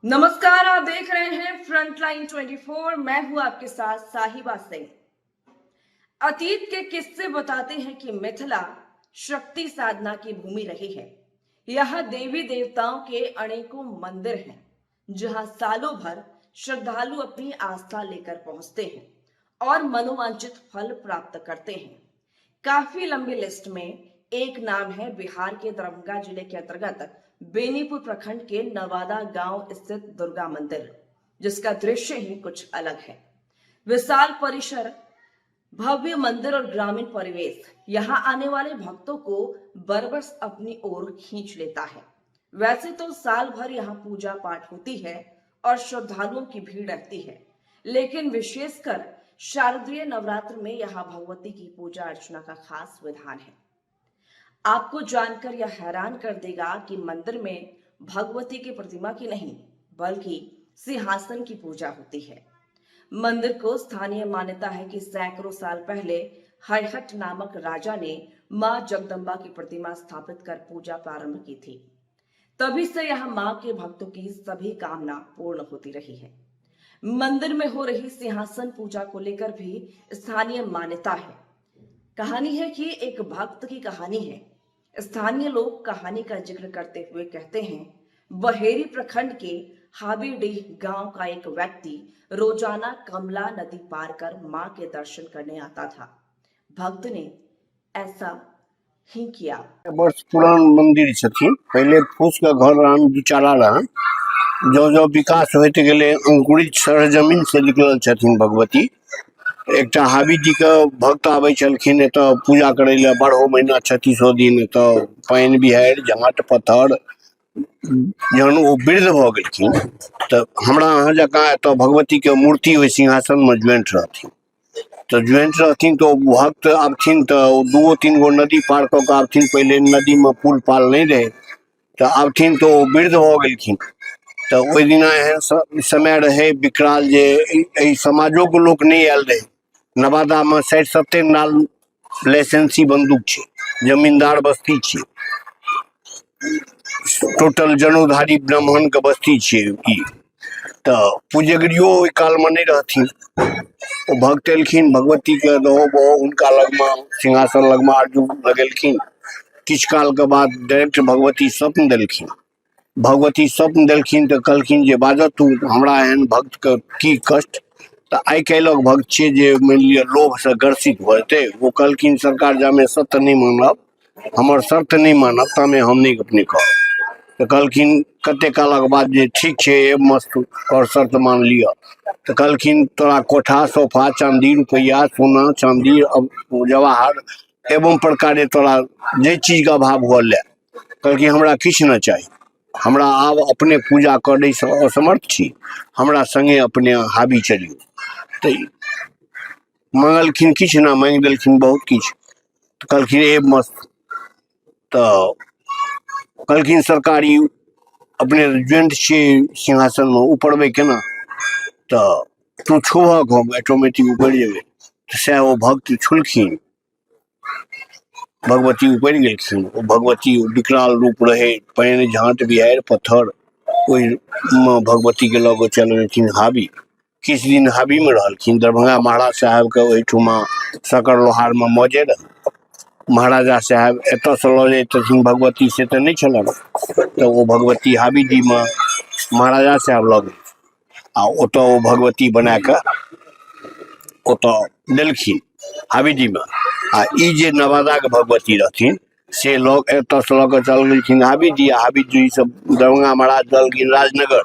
नमस्कार, आप देख रहे हैं फ्रंटलाइन 24। मैं हूं आपके साथ साहिबा सिंह। अतीत के किस्से बताते हैं कि मिथिला शक्ति साधना की भूमि रही है। यहाँ देवी देवताओं के अनेकों मंदिर हैं, जहां सालों भर श्रद्धालु अपनी आस्था लेकर पहुंचते हैं और मनोवांछित फल प्राप्त करते हैं। काफी लंबी लिस्ट में एक नाम है बिहार के दरभंगा जिले के अंतर्गत बेनीपुर प्रखंड के नवादा गांव स्थित दुर्गा मंदिर, जिसका दृश्य ही कुछ अलग है। विशाल परिसर, भव्य मंदिर और ग्रामीण परिवेश यहाँ आने वाले भक्तों को बरबस अपनी ओर खींच लेता है। वैसे तो साल भर यहाँ पूजा पाठ होती है और श्रद्धालुओं की भीड़ रहती है, लेकिन विशेषकर शारदीय नवरात्र में यहाँ भगवती की पूजा अर्चना का खास विधान है। आपको जानकर यह हैरान कर देगा कि मंदिर में भगवती की प्रतिमा की नहीं बल्कि सिंहासन की पूजा होती है। मंदिर को स्थानीय मान्यता है कि सैकड़ों साल पहले हरहट नामक राजा ने मां जगदम्बा की प्रतिमा स्थापित कर पूजा प्रारंभ की थी। तभी से यहाँ मां के भक्तों की सभी कामना पूर्ण होती रही है। मंदिर में हो रही सिंहासन पूजा को लेकर भी स्थानीय मान्यता है। कहानी है कि एक भक्त की कहानी है। स्थानीय लोग कहानी का जिक्र करते हुए कहते हैं, बहेरी प्रखंड के हाबीडीह गांव का एक व्यक्ति रोजाना कमला नदी पार कर मां के दर्शन करने आता था। भक्त ने ऐसा ही किया। वर्ष पुरान मंदिर छथिन। पहिले फूसके घर रहन, दुचारा रहन। जँ जँ विकास होइत गेलै, अंकुरित सरजमीन से निकलल छथिन भगवती। एकटा हाबीजीके भक्त आबै छलखिन एतऽ पूजा करै लए, 12 महीना 36 दिन एतऽ पानि बिहाड़ि झाँट पत्थर। जहन ओ वृद्ध भऽ गेलखिन तऽ हमरा अहाँ जकाँ एतऽ भगवतीके मूर्ति ओहि सिंहासनमे ज्वाइंट रहथिन। तऽ ज्वाइंट रहथिन तऽ ओ भक्त आबथिन तऽ ओ दूगो तीन गो नदी पार कऽ कऽ आबथिन। पहिले नदीमे पुल पाल नहि रहै। तऽ आबथिन तऽ ओ वृद्ध भऽ गेलखिन। तऽ ओहि दिना एहन समय रहै विकराल जे एहि समाजोके लोक नहि आयल रहै। नवादामे 60-70 नाल लाइसेंसी बंदूक छै, जमींदार बस्ती छै, टोटल जनौधारी ब्राह्मणके बस्ती छियै ई। तऽ पुजगरियो ओहि कालमे नहि रहथिन। ओ भक्त एलखिन, भगवतीके दहो बहो हुनका लगमे सिंहासन लगमे आरजू लगेलखिन। किछु कालके बाद डायरेक्ट भगवती स्वप्न देलखिन। भगवती स्वप्न देलखिन तऽ कहलखिन जे बाजऽ तू, हमरा एहन भक्तके की कष्ट। तऽ आइ काल्हिक भक्त छियै जे मानि लिअ लोभसँ ग्रसित भऽ जेतै। ओ कहलखिन सरकार जामे सत्य नहि मानब, हमर शर्त नहि मानब, तामे हम नहि अपने कहब। तऽ कहलखिन कते कालक बाद जे ठीक छै, मस्त और शर्त मान लिअ। तऽ कहलखिन तोरा कोठा सोफा चाँदी रुपैआ सोना चाँदी जवाहर एवं प्रकारे तोरा जाहि चीजके अभाव हुअ लए। कहलखिन हमरा किछु नहि चाही, हमरा आब अपने पूजा करैसँ असमर्थ छी, हमरा सङ्गे अपने हाबी चलियौ। तऽ मङ्गलखिन किछु नहि, माँगि देलखिन बहुत किछु। तऽ कहलखिन ए मस्त। तऽ कहलखिन सरकार ई अपने ज्वाइंट छियै सिंहासनमे, उपरबै केना? तऽ तू छुबहक, हम ऑटोमेटिक ऊपर जेबै। तऽ सएह ओ भक्त छुलखिन, भगवती उपरि गेलखिन। ओ भगवती विकराल रूप रहै, पानि झाँट बिहाड़ि पत्थर, ओहिमे भगवतीके लऽ कऽ चलि गेलखिन हाबी। किछु दिन हाबीमे रहलखिन। दरभंगा महाराज साहेबके ओहिठुमा सकर लोहारमे मौजे रहै। महाराजा साहेब एतऽसँ लऽ जैतथिन भगवती, से तऽ नहि छलनि। तऽ ओ भगवती हाबीडीहमे महाराजा साहेब लऽ गेलखिन आ ओतऽ ओ भगवती बना कऽ ओतऽ देलखिन हाबीडीहमे। आ ई जे नवादाके भगवती रहथिन से लऽ एतऽसँ लऽ कऽ चल गेलखिन हाबीडीह। आ हाबीडीहसँ दरभंगा महाराज देलखिन राजनगर।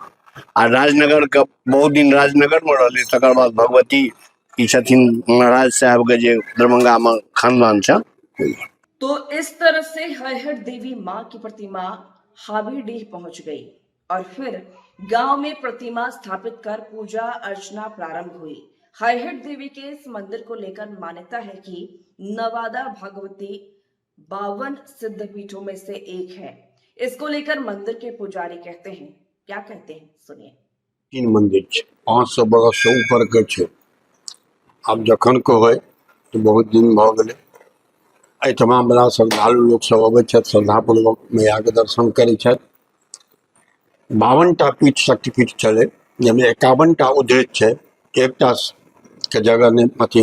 आ राजनगरके बहुत दिन राजनगरमे रहलै। तकर बाद भगवती ई छथिन महाराज साहेबके जे दरभंगामे खानदान छनि। तो इस तरह से हरहर देवी माँ की प्रतिमा हाबीडीह पहुंच गई और फिर गांव में प्रतिमा स्थापित कर पूजा अर्चना प्रारंभ हुई। हरहर देवी के इस मंदिर को लेकर मान्यता है कि नवादा भगवती 52 सिद्ध पीठों में से एक है। इसको लेकर मंदिर के पुजारी कहते हैं, क्या कहते हैं सुनिए। तीन मंदिर छै। 500 बरससँ ऊपरके छै। आब जखन कहै तऽ बहुत दिन भऽ गेलै। एहिठमा बड़ा श्रद्धालु लोकसभ अबै छथि, श्रद्धापूर्वक मैयाके दर्शन करै छथि। 52टा पीठ शक्तिपीठ छलै, जाहिमे 51टा उद्धृत छै। एकटा के जगह नहि अथी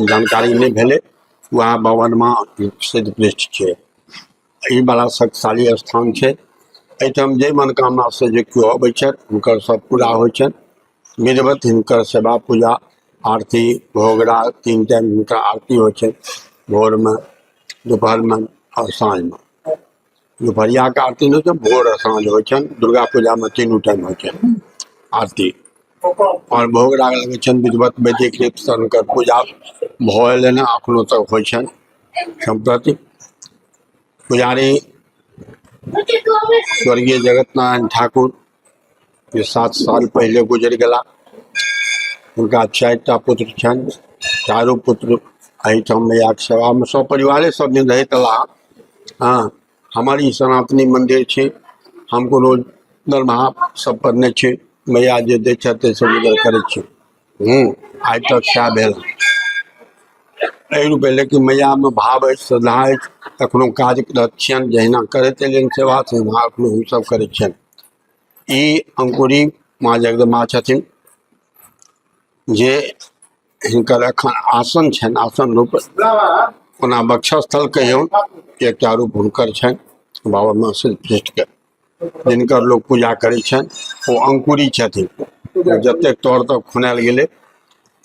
जानकारी नहि भेलै, वएह 52मा सिद्ध पृष्ठ छै। ई बड़ा शक्तिशाली स्थान छै। एहिठाम जाहि मनोकामनासँ जे केओ अबै छथि, हुनकर सब पूरा होइ छनि विधिवत। हिनकर सेवा पूजा आरती भोगराग 3 टाइम हिनकर आरती होइ छनि, भोरमे, दुपहरमे आओर साँझमे। दुपहरियाके आरती नहि होइ छै, भोर आ साँझ होइ छनि। दुर्गा पूजामे तीनू टाइम होइ छनि आरती आओर भोग राग लगै छनि विधिवत। वैदिक रूपसँ हुनकर पूजा भऽ एलनि हँ, एखनो तक होइ छनि। सम्प्रति पुजारी स्वर्गीय जगत नारायण ठाकुर, जे 7 साल पहिले गुजरि गेला, हुनका 4टा पुत्र छनि। चारू पुत्र एहिठाम मैयाके सेवामे सब परिवारे सब दिन रहैत अयला। हँ, हमर ई सनातनी मन्दिर छी, हम कोनो दरमाहा सब पर नहि छी। मैया जे दै छथि ताहिसँ गुजर करै छी। आइ तक सएह भेल एहि रूपे। लेकिन मैयामे भाव अछि, श्रद्धा अछि, एखनो कार्यरत छियनि। जहिना करैत एलियनि सेवा, तहिना एखनो हमसभ करै छियनि। ई अंकुरी माँ जगदम्बा छथिन, जे हिनकर एखन आसन छनि, आसन रूप ओना वक्षस्थल कहियौ, एकटा रूप हुनकर छनि बाबा सिद्ध पृष्ठके, जिनकर लोक पूजा करै छनि। ओ अंकुरी छथिन। जतेक तर तक खुनायल गेलै,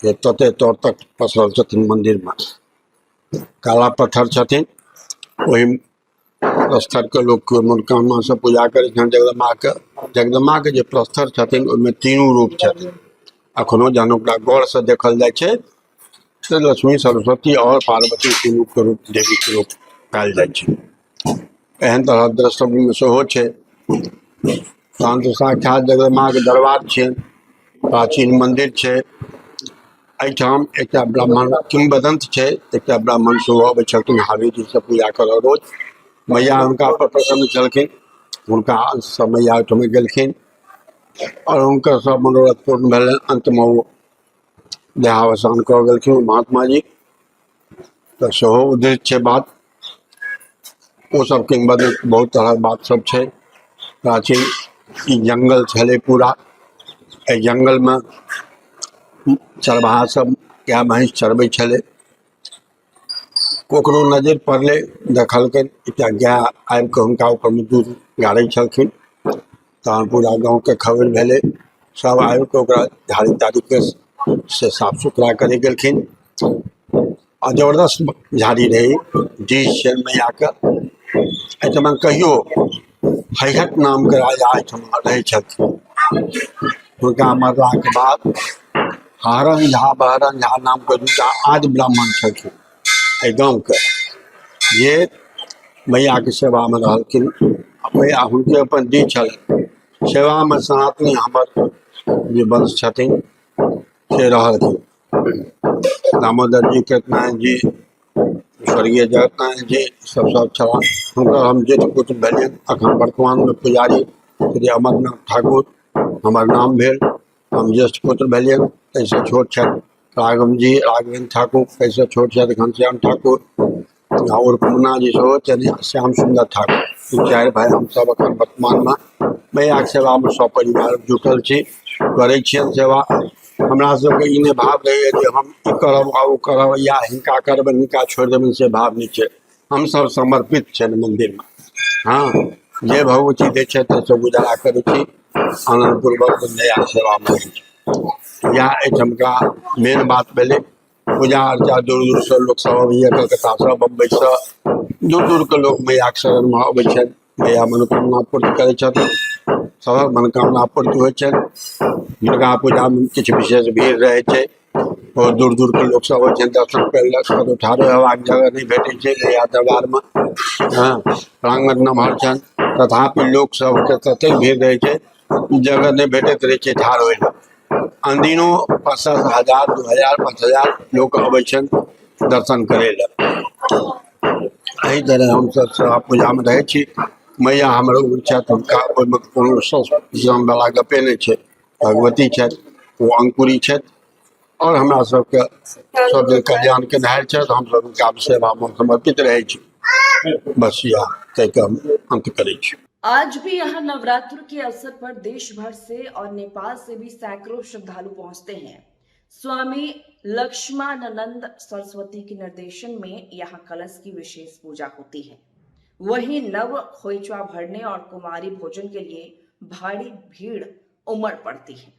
तते तर तक पसरल छथिन। मन्दिरमे काला पत्थर छथिन, ओहि प्रस्थरके लोक मनोकामनासँ पूजा करै छनि जगदम्बाके। जगदम्बाके जे प्रस्तर छथिन, ओहिमे तीनू रूप छथिन। एखनो जहन ओकरा गौरसँ देखल जाइ छै तऽ लक्ष्मी, सरस्वती आओर पार्वती तीनूके रूप, देवीके रूप पायल जाइ छै। एहन तरहक द्रष्टव्यमे सेहो छै। तहन तऽ साक्षात जगदम्बाके दरबार छै, प्राचीन मन्दिर छै। एहिठाम एकटा ब्राह्मण, किंवदंत छै, एकटा ब्राह्मण सेहो अबै छलखिन हावेरीसँ पूजा करऽ रोज। मैया हुनका पर प्रसन्न छलखिन, हुनका अंशसँ मैया ओहिठाम गेलखिन आओर हुनकर सब मनोरथ पूर्ण भेलनि। अन्तमे ओ देहावसान कऽ गेलखिन महात्मा जी। तऽ सेहो उद्धृत छै बात। ओ सब किंवदंत बहुत तरहक बात सब छै। प्राचीन ई जंगल छलै पूरा। एहि जंगलमे चरवाहा सब गाय महींस चरबै छलै। ककरो नजरि पड़लै, देखलकै एकटा गाय आबि कऽ हुनका ऊपरमे दूध गारै छलखिन। तहन पूरा गाँवके खबर भेलै, सब आबि कऽ ओकरा झाड़ी ताड़ीके से साफ सुथरा करै गेलखिन आ जबरदस्त झाड़ी रहै। डीह छै मैयाके। एहिठमा कहियो हैहत नामके राजा एहिठमा रहै छथिन। हुनका मरलाके बाद हरन झा, बहरन झा नामके दूटा आदि ब्राह्मण छलखिन एहि गाँवके, जे मैयाके सेवामे रहलखिन। मैया हुनके अपन डीह छलनि। सेवामे सनातनी हमर जे वंश छथिन से रहलखिन। दामोदर जी, कृतनारायण जी, स्वर्गीय जगतनारायण जी सब सब छलाह। हुनकर हम जेठ पुत्र भेलियनि। अखन वर्तमानमे पुजारी श्री अमरनाथ ठाकुर हमर नाम भेल, हम ज्येष्ठ पुत्र भेलियनि। ताहिसँ छोट छथि राघव जी, राघवेन्द्र ठाकुर, ताहिसँ छोट छथि घनश्याम ठाकुर आओर मुन्ना जी सेहो छथिन, श्याम सुन्दर ठाकुर। ई चारि भाइ हमसभ एखन वर्तमानमे मैयाके सेवामे सब परिवार जुटल छी, करै छियनि सेवा। हमरा सबके ई नहि भाव रहैए जे हम ई करब आ ओ करब या हिनका करबनि, हिनका छोड़ि देबनि, से भाव नहि छै। हमसभ समर्पित छियनि मन्दिरमे। हँ, जे भगवती दै छथि ताहिसँ गुजारा करै छी, आनन्दपूर्वक मैया सेवामे रहै छी। इएह एहिठमका मेन बात भेलै। पूजा अर्चा दूर दूरसँ लोकसभ अबैए, कलकत्तासँ, बम्बइसँ, दूर दूरके लोक मैयाके शरणमे अबै छथि। मैया मनोकामना पूर्ति करै छथिन, सभक मनोकामना पूर्ति होइ छनि। दुर्गा पूजामे किछु विशेष भीड़ रहै छै, बहुत दूर दूरके लोकसभ अबै छनि दर्शन करै लए। कतहु ठाढ़ो हेबाक जगह नहि भेटै छै मैया दरबारमे। हँ, प्राङ्गण नमहर छनि, तथापि लोकसभके ततेक भीड़ रहै छै, जगह नहि भेटैत रहै छै ठाढ़ होइ लए। अनदिनो 5-7 हजार, 2000, 5000 लोक अबै छनि दर्शन करै लए। एहि तरह हमसभ सेवा पूजामे रहै छी। मैया हमर उग्र छथि, हुनका ओहिमे कोनो वला गपे नहि छै। भगवती छथि, ओ अंकुरी छथि आओर हमरा सबके सब दिन कल्याण केनहार छथि। हमसभ हुनका सेवामे समर्पित रहै छी। बस इएह कहि कऽ हम अन्त करै छी। आज भी यहाँ नवरात्र के अवसर पर देश भर से और नेपाल से भी सैकड़ों श्रद्धालु पहुंचते हैं। स्वामी लक्ष्मणानंद सरस्वती के निर्देशन में यहाँ कलश की विशेष पूजा होती है। वहीं नव खोइचा भरने और कुमारी भोजन के लिए भारी भीड़ उमड़ पड़ती है।